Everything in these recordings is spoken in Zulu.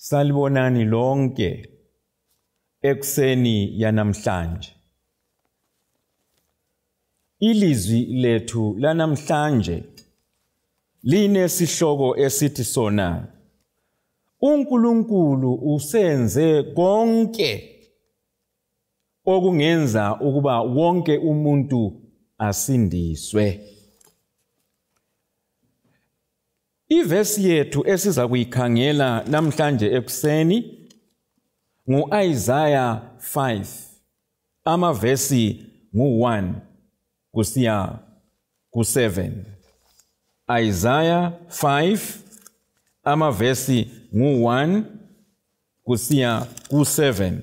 Salibonani lonke ekuseni yanamhlanje. Ilizwi lethu lanamhlanje linesihloko esithi sona uNkulunkulu usenze konke okungenza ukuba wonke umuntu asindiswe. Ivesi yethu esiza kuyikhangela namhlanje ekuseni ngu-Isaiah 5 amavesi ngu-1 kusiya ku-7. Isaiah 5 amavesi ngu-1 kusiya ku-7.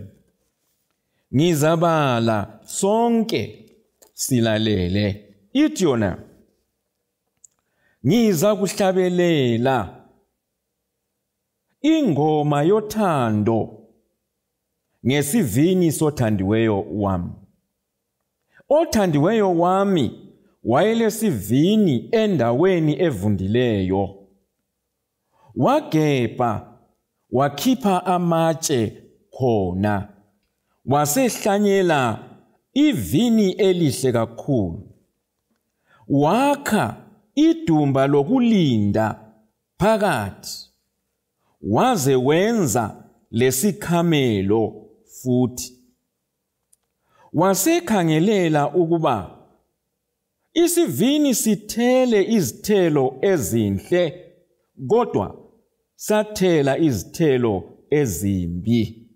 Ngizabala sonke silalele. Ithi yona, ngiza kuhlabelela ingoma yothando ngesivini sothandiweyo wami. Othandiweyo wami wayelesivini endaweni evundileyo. Wagebha wakhipha amatshe khona, wasehlanyela ivini elihle kakhulu. Wakha idumba lokulinda phakathi, waze wenza lesikhamelo futhi. Wasekhangelela ukuba isivini sithele izithelo ezinhle, kodwa sathela izithelo ezimbi.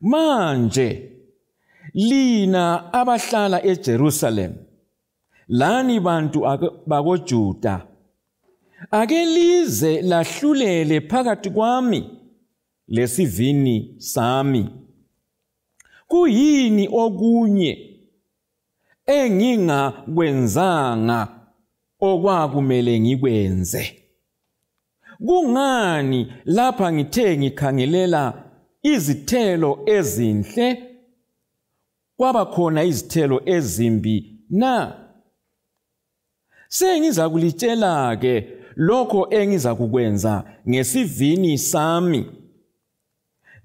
Manje lina abahlala eJerusalem, lani bantu bakoJuda, ake lize lahlulele phakathi kwami lesivini sami. Kuyini okunye engingakwenzanga okwakumele ngikwenze? Kungani lapha ngithe ngikhangelela izithelo ezinhle kwaba khona izithelo ezimbi na? Sengizakulitshela ke lokho engizakukwenza ngesivini sami.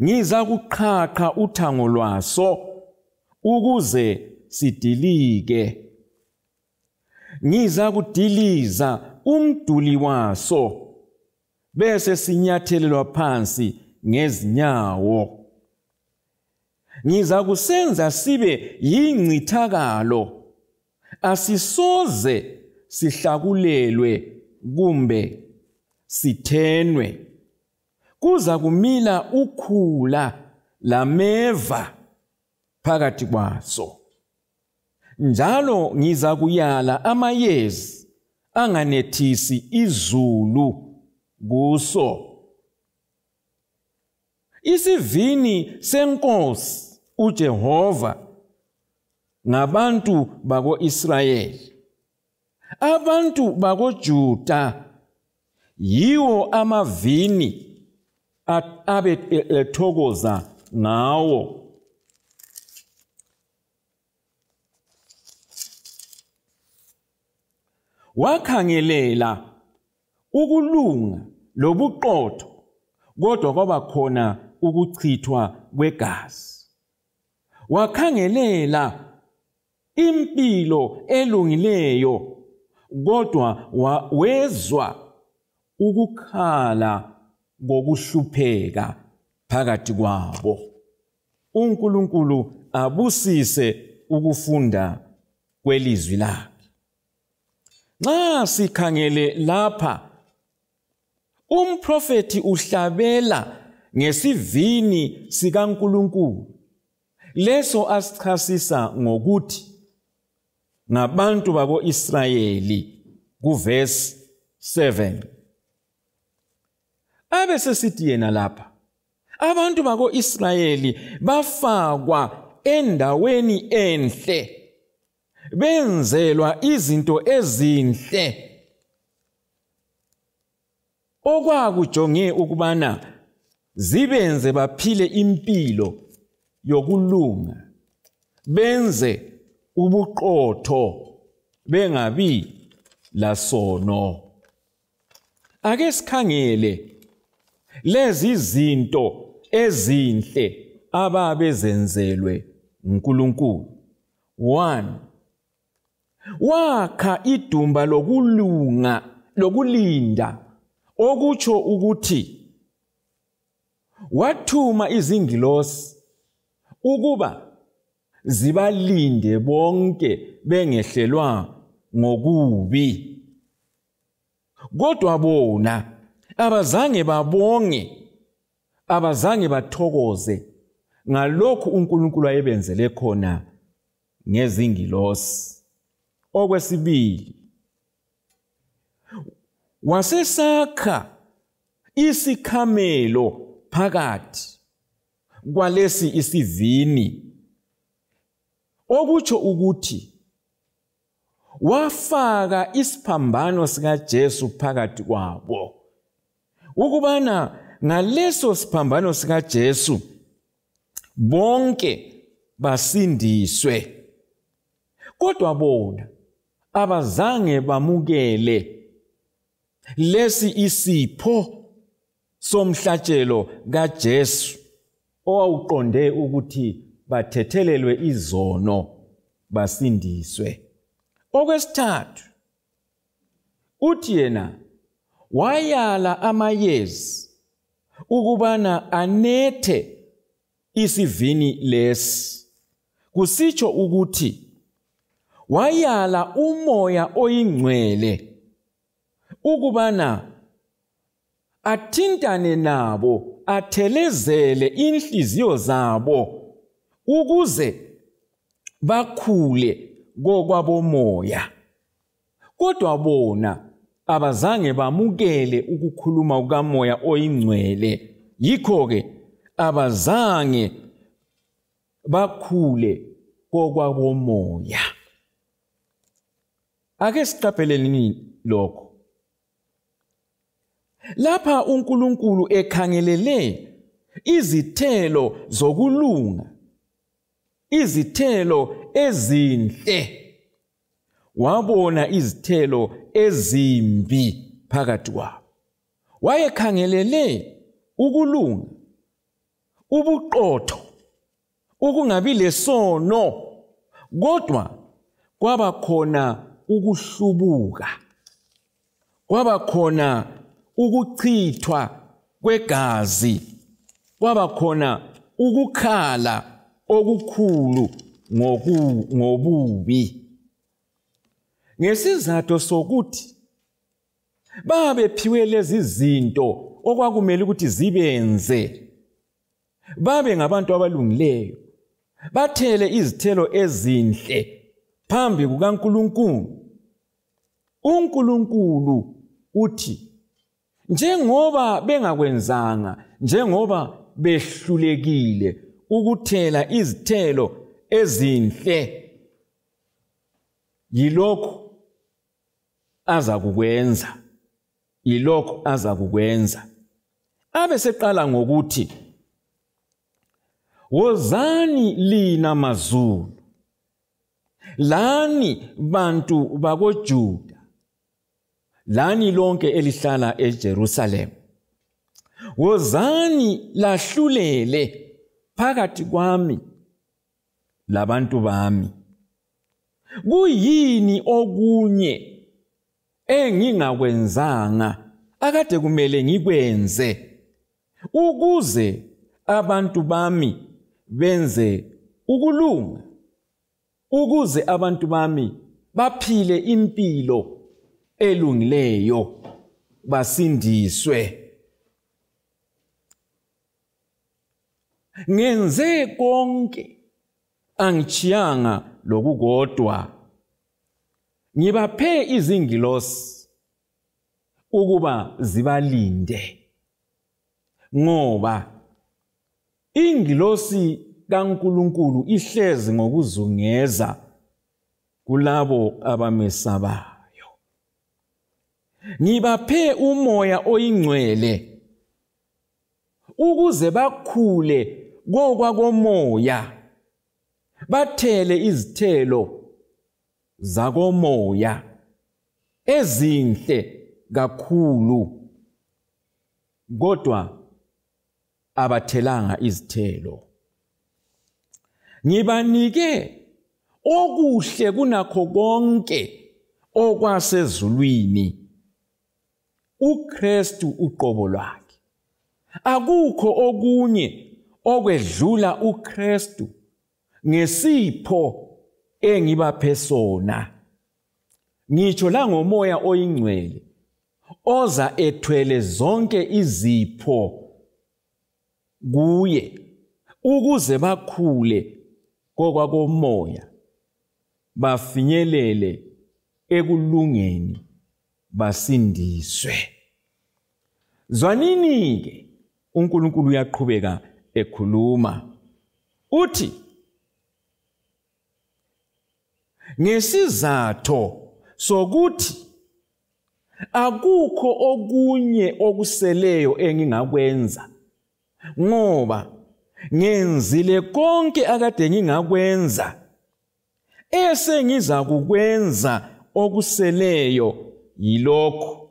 Ngizakuqhaqha uthango lwaso ukuze sidilike. Ngizakudiliza umduli waso bese sinyathelelwa phansi ngezinyawo. Ngizakusenza sibe yincithakalo, asisoze sihlakulelwe kumbe sithenwe. Kuza kumila ukhula lameva phakathi kwaso. Njalo ngizakuyala amayezi anganethisi izulu kuso. Isivini senkosi uJehova ngabantu bako-Israyeli. Abantu bakoJuda yiwo amavini abe ethokoza ngawo. Wakhangelela ukulunga lobuqotho, kodwa kwaba khona ukuchithwa kwegazi. Wakhangelela impilo elungileyo, kodwa wezwa ukukhala kokuhlupheka phakathi kwabo. uNkulunkulu abusise ukufunda kwelizwi lakhe. Nxa sikhangele lapha, umprofethi uhlabela ngesivini sikaNkulunkulu, leso asichasisa ngokuthi ngabantu bako-Israyeli kuvesi 7. Abe sesithi yena lapha, abantu bako-Israyeli bafakwa endaweni enhle, benzelwa izinto ezinhle okwakujonge ukubana zibenze baphile impilo yokulunga, benze ubuqotho, bengabi lasono. Ake sikhangele lezi zinto ezinhle ababezenzelwe uNkulunkulu. 1, wakha idumba lokulunga lokulinda, okutsho ukuthi wathuma izingilosi ukuba zibalinde bonke bengehlelwa ngokubi. Kodwa bona abazange babonge, abazange bathokoze ngalokhu uNkulunkulu ayebenzele khona ngezingilosi. Okwesibili, wasesakha isikhamelo phakathi kwalesi isivini, okutsho ukuthi wafaka isiphambano sikaJesu phakathi kwabo, ukubana ngaleso siphambano sikaJesu bonke basindiswe. Kodwa bona abazange bamukele lesi isipho somhlatshelo kaJesu owawuqonde ukuthi bathethelelwe izono basindiswe. Okwesithathu, uthi yena wayala amayezi ukubana anethe isivini lesi, kusitsho ukuthi wayala umoya oyingcwele ukubana athintane nabo, athelezele inhliziyo zabo ukuze bakhule kokwabomoya. Kodwa bona abazange bamukele ukukhuluma kukamoya oyingcwele, yikho-ke abazange bakhule kokwabomoya. Ake siqapheleni lokho. Lapha uNkulunkulu ekhangelele izithelo zokulunga, izithelo ezinhle, wabona izithelo ezimbi phakathi kwabo. Wayekhangelele ukulunga, ubuqotho, ukungabi lesono, kodwa kwaba khona ukuhlubuka, kwaba khona ukuchithwa kwegazi, kwaba khona ukukhala okukhulu ngobubi. Ngesizathu sokuthi babephiwe lezi zinto okwakumele ukuthi zibenze babe ngabantu abalungileyo, bathele izithelo ezinhle phambi kukaNkulunkulu. uNkulunkulu uthi njengoba bengakwenzanga, njengoba behlulekile ukuthela izithelo ezinhle, yilokhu azakukwenza, yilokhu azakukwenza. Abe seqala ngokuthi, wozani lina mazulu, lani bantu bakoJuda, lani lonke elihlala eJerusalem, wozani lahlulele phakathi kwami labantu bami. Kuyini okunye engingakwenzanga akade kumele ngikwenze ukuze abantu bami benze ukulunga, ukuze abantu bami baphile impilo elungileyo, basindiswe? Ngenze konke, angitshiyanga lokukodwa. Ngibaphe izingilosi ukuba zibalinde, ngoba ingilosi kaNkulunkulu ihlezi ngokuzungeza kulabo abamesabayo. Ngibaphe umoya oyingcwele ukuze bakhule kokwakomoya, bathele izithelo zakomoya ezinhle kakhulu. Kodwa abathelanga izithelo. Ngibanike okuhle kunakho konke okwasezulwini, uKristu uqobo lwakhe. Akukho okunye okwedlula uKristu ngesipho engibaphe sona, ngitsho la ngoMoya oyiNgcwele oza ethwele zonke izipho kuye, ukuze bakhule kokwakomoya, bafinyelele ekulungeni, basindiswe. Zwanini-ke, uNkulunkulu uyaqhubeka ekhuluma, uthi ngesizatho sokuthi akukho okunye okuseleyo engingakwenza, ngoba ngenzile konke akade ngingakwenza, esengizakukwenza okuseleyo yilokhu: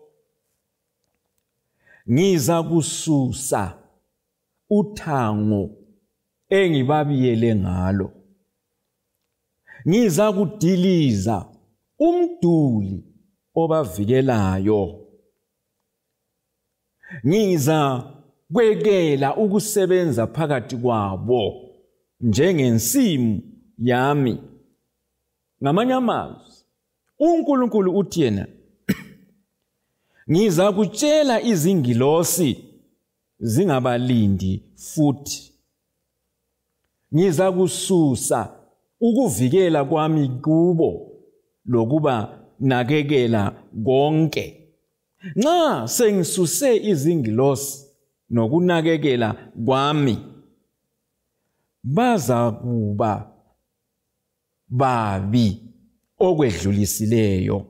ngizakususa uthango engibabiyele ngalo, ngizakudiliza umduli obavikelayo, ngizakwekela ukusebenza phakathi kwabo njengensimu yami. Ngamanye amazwi, uNkulunkulu uthi yena, ngizakutshela izingilosi zingabalindi futhi, ngizakususa ukuvikela kwami kubo lokuba nakekela konke. Nxa sengisuse izingilosi nokunakekela kwami, bazakuba babi okwedlulisileyo,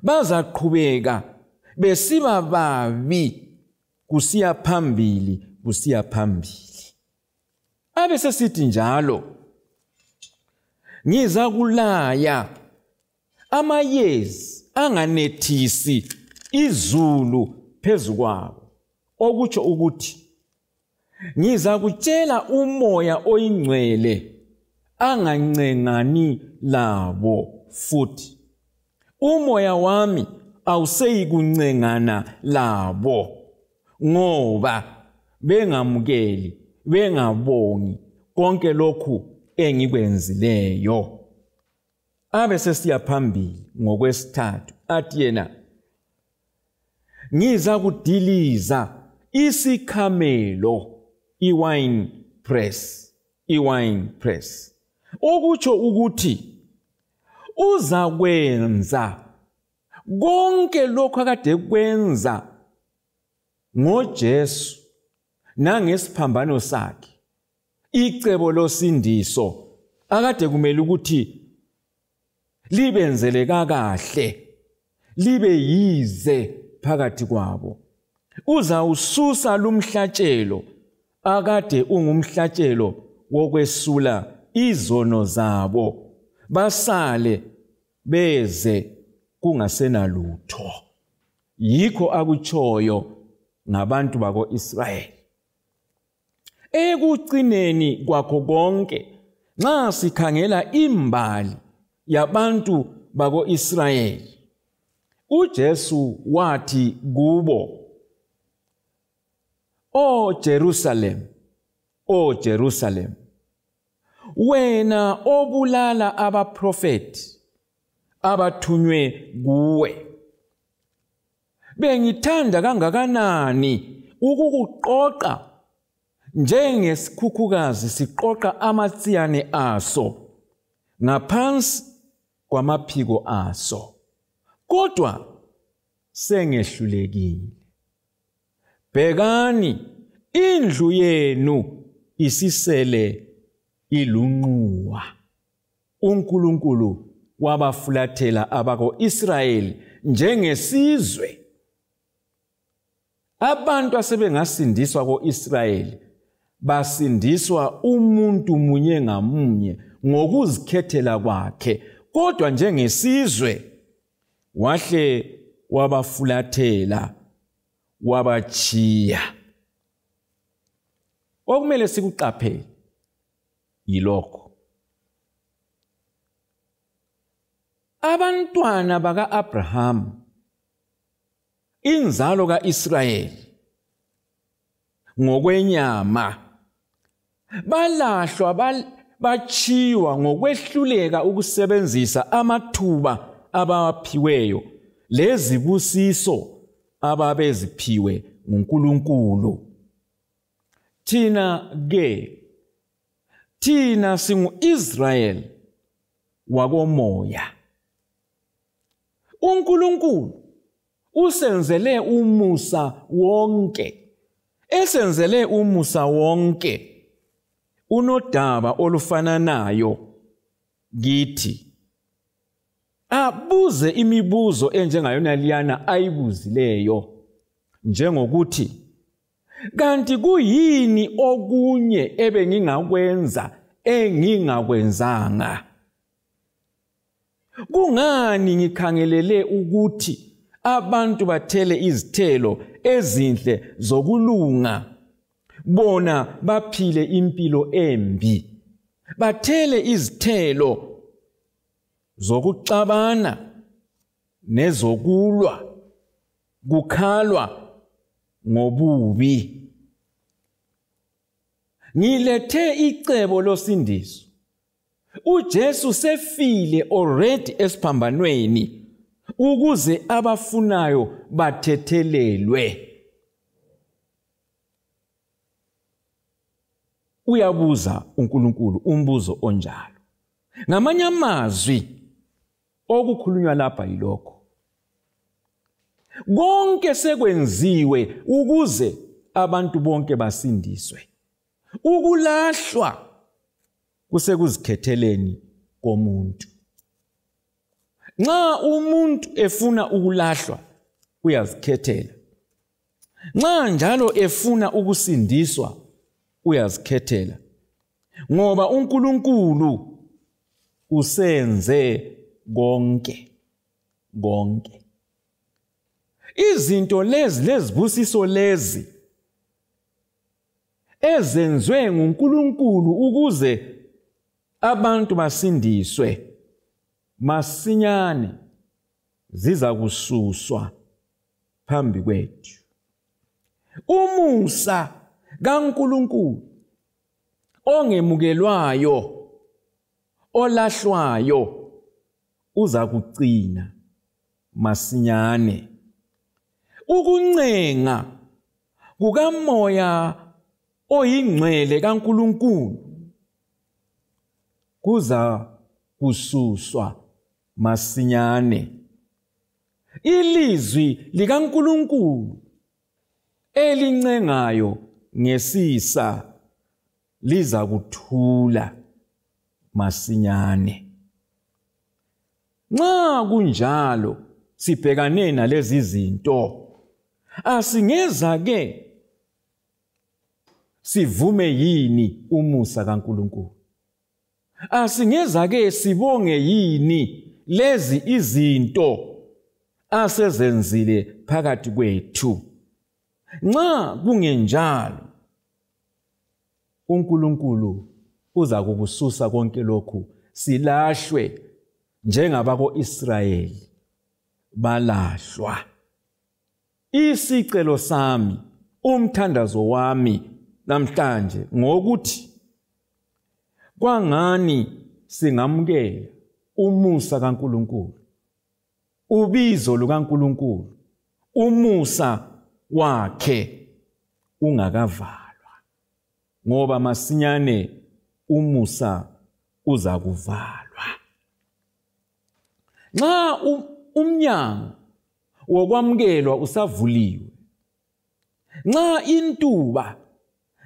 bazaqhubeka besiba babi kusiya phambili, kusiya phambili. Abe sesithi njalo, ngizakulaya amayezi anganethisi izulu phezu kwabo, okutsho ukuthi ngizakutshela uMoya oyiNgcwele angancengani labo futhi. Umoya wami awuseyikuncengana labo, ngoba bengamukeli, bengabongi konke lokhu engikwenzileyo. Abe sesiya phambili ngokwesithathu, athi yena, ngizakudiliza isikhamelo, i-wine press, i-wine press, okutsho ukuthi uzakwenza konke lokhu akade kwenza ngoJesu nangesiphambano sakhe, icebo losindiso akade kumele ukuthi libenzele kakahle, libe yize phakathi kwabo. Uzawususa lumhlatshelo akade ungumhlatshelo wokwesula izono zabo, basale beze kungasenalutho. Yikho akutshoyo ngabantu bako-Israyeli. Ekucineni kwakho konke, nxa sikhangela imbali yabantu bako-Israyeli, uJesu wathi kubo, O Jerusalem, O Jerusalem, wena obulala abaprofeti abathunywe kuwe, bengithanda kangakanani ukukuqoqa njengesikhukhukazi siqoqa amatsiyane aso ngaphansi kwamaphiko aso, kodwa sengehlulekile. Bhekani, indlu yenu isisele ilunquwa. uNkulunkulu wabafulathela abako-Israyeli njengesizwe. Abantu asebengasindiswa ko-Israyeli basindiswa umuntu munye ngamunye ngokuzikhethela kwakhe, kodwa njengesizwe wahle wabafulathela, wabachiya. Okumele sikuqaphele yilokho. Abantwana baka-Abraham, inzalo ka-Israyeli ngokwenyama, balahlwa bachiwa ngokwehluleka ukusebenzisa amathuba abawaphiweyo lezibusiso ababeziphiwe nguNkulunkulu. Thina ke, thina singu-Israyeli wakomoya. uNkulunkulu usenzele umusa wonke, esenzele umusa wonke, unodaba olufananayo kithi. Abuze imibuzo enjengayona liyana ayibuzileyo, njengokuthi kanti kuyini okunye ebengingakwenza engingakwenzanga? Kungani ngikhangelele ukuthi abantu bathele izithelo ezinhle zokulunga, bona baphile impilo embi, bathele izithelo zokuxabana nezokulwa, kukhalwa ngobubi? Ngilethe icebo losindiso. uJesu sefile already esiphambanweni ukuze abafunayo bathethelelwe. Uyabuza uNkulunkulu umbuzo onjalo. Ngamanye amazwi okukhulunywa lapha yilokho. Konke sekwenziwe ukuze abantu bonke basindiswe. Ukulahlwa kusekuzikhetheleni komuntu. Nxa umuntu efuna ukulahlwa uyazikhethela. Nxa njalo efuna ukusindiswa uyazikhethela. Ngoba uNkulunkulu usenze konke, konke. Izinto lezi, lezibusiso lezi ezenzwe nguNkulunkulu ukuze abantu basindiswe, masinyane ziza kususwa phambi kwethu. Umusa kaNkulunkulu ongemukelwayo, olahlwayo, uza kucina masinyane. Ukuncenga kukaMoya oyingcwele kaNkulunkulu kuza kususwa masinyane. Ilizwi likaNkulunkulu elincengayo ngesisa liza kuthula masinyane. Nxa kunjalo sibhekane nalezi zinto, asingeza ke sivume yini umusa kaNkulunkulu? Asingeza ke sibonge yini lezi izinto asezenzile phakathi kwethu? Nxa kungenjalo, uNkulunkulu uza kukususa konke lokhu, silahlwe njengabako-Israyeli balahlwa. Isicelo sami, umthandazo wami namhlanje ngokuthi kwangani singamukela umusa kaNkulunkulu, ubizo lukaNkulunkulu, umusa wakhe ungakavalwa, ngoba masinyane umusa uza kuvalwa. Nxa umnyango wokwamukelwa usavuliwe, nxa intuba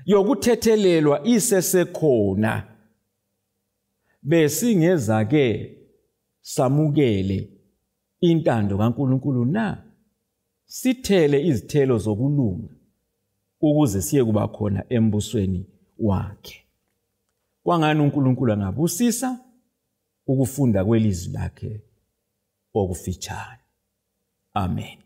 yokuthethelelwa isesekhona, besingeza ke samukele intando kaNkulunkulu na? Sithele izithelo zokulunga ukuze siye kuba khona embusweni wakhe. Kwangani uNkulunkulu angabusisa ukufunda kwelizwi lakhe okufitshane. Amen.